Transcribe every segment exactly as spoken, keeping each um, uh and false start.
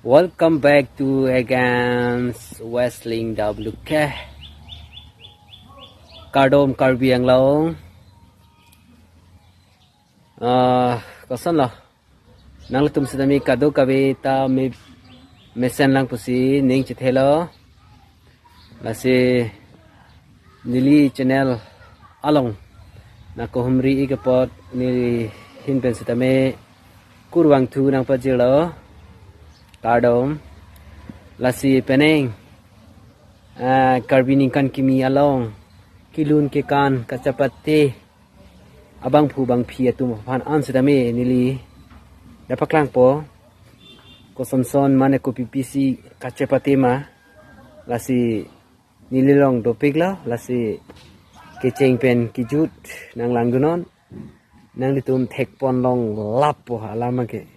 Welcome back to again Wrestling W K. Kardom Karbi Anglong. Ah, kosonlo? Nanglitum sitame kadokave ta me mesen lang pusi ning chethelo. Lasi neli channel along nangkehumri ik apot neli ahin pen sitame kurvangthu nangpajirlo. Kardom. Lasi penang, ah, Karbi ningkan kimi along kelun kekan kachepate abangphu bangphi atum aphan an sitame neli nangpaklangpo. Kosonson mane kopipisi kachepate ma, lasi neli along dopiklo, lasi kecheng pen kejut nanglangdunnon. Nanglitum thekpon longlappo alam ke.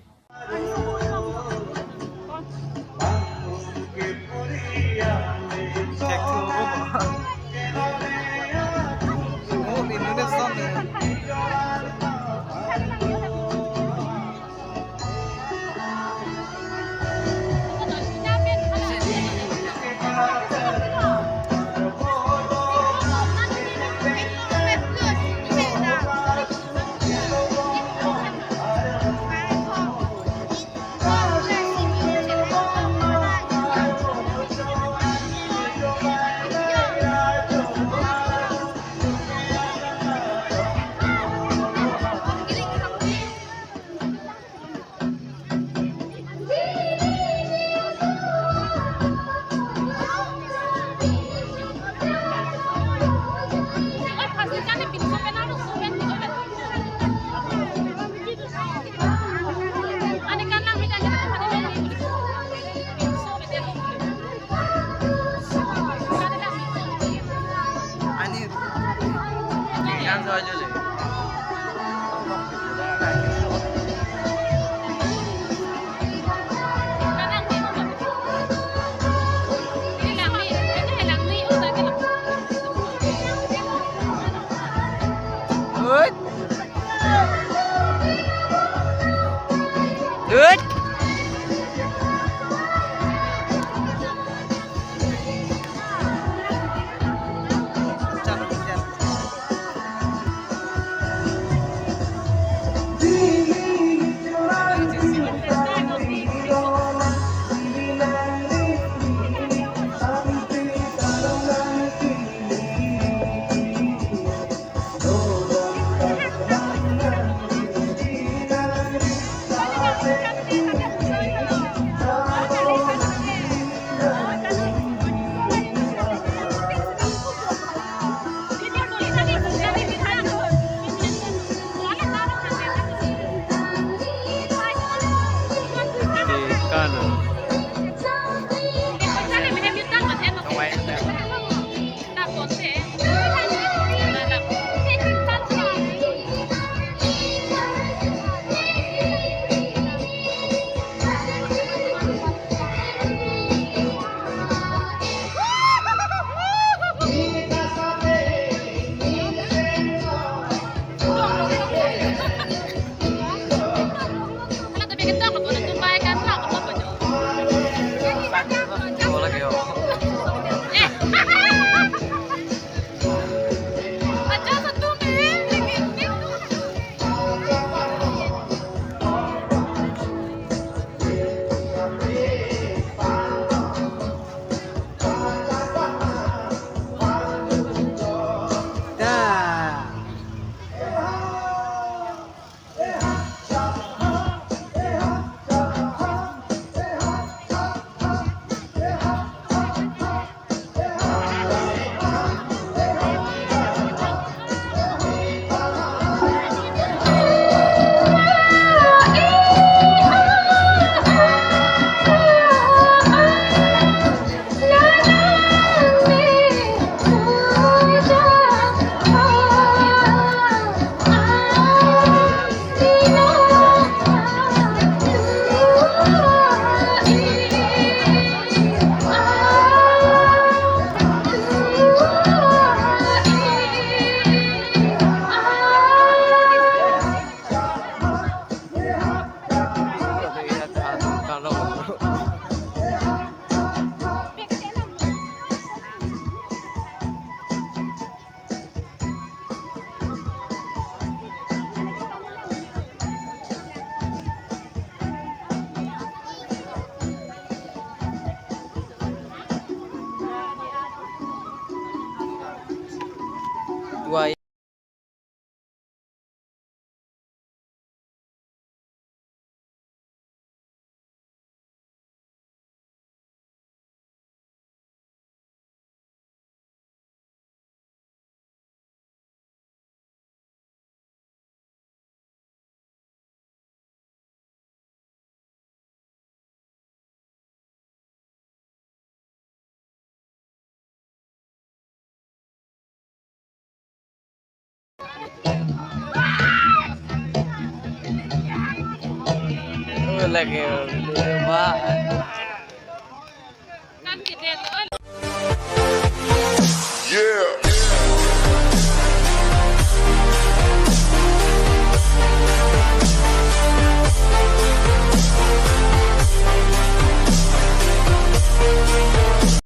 Good. Good. Lagi ma.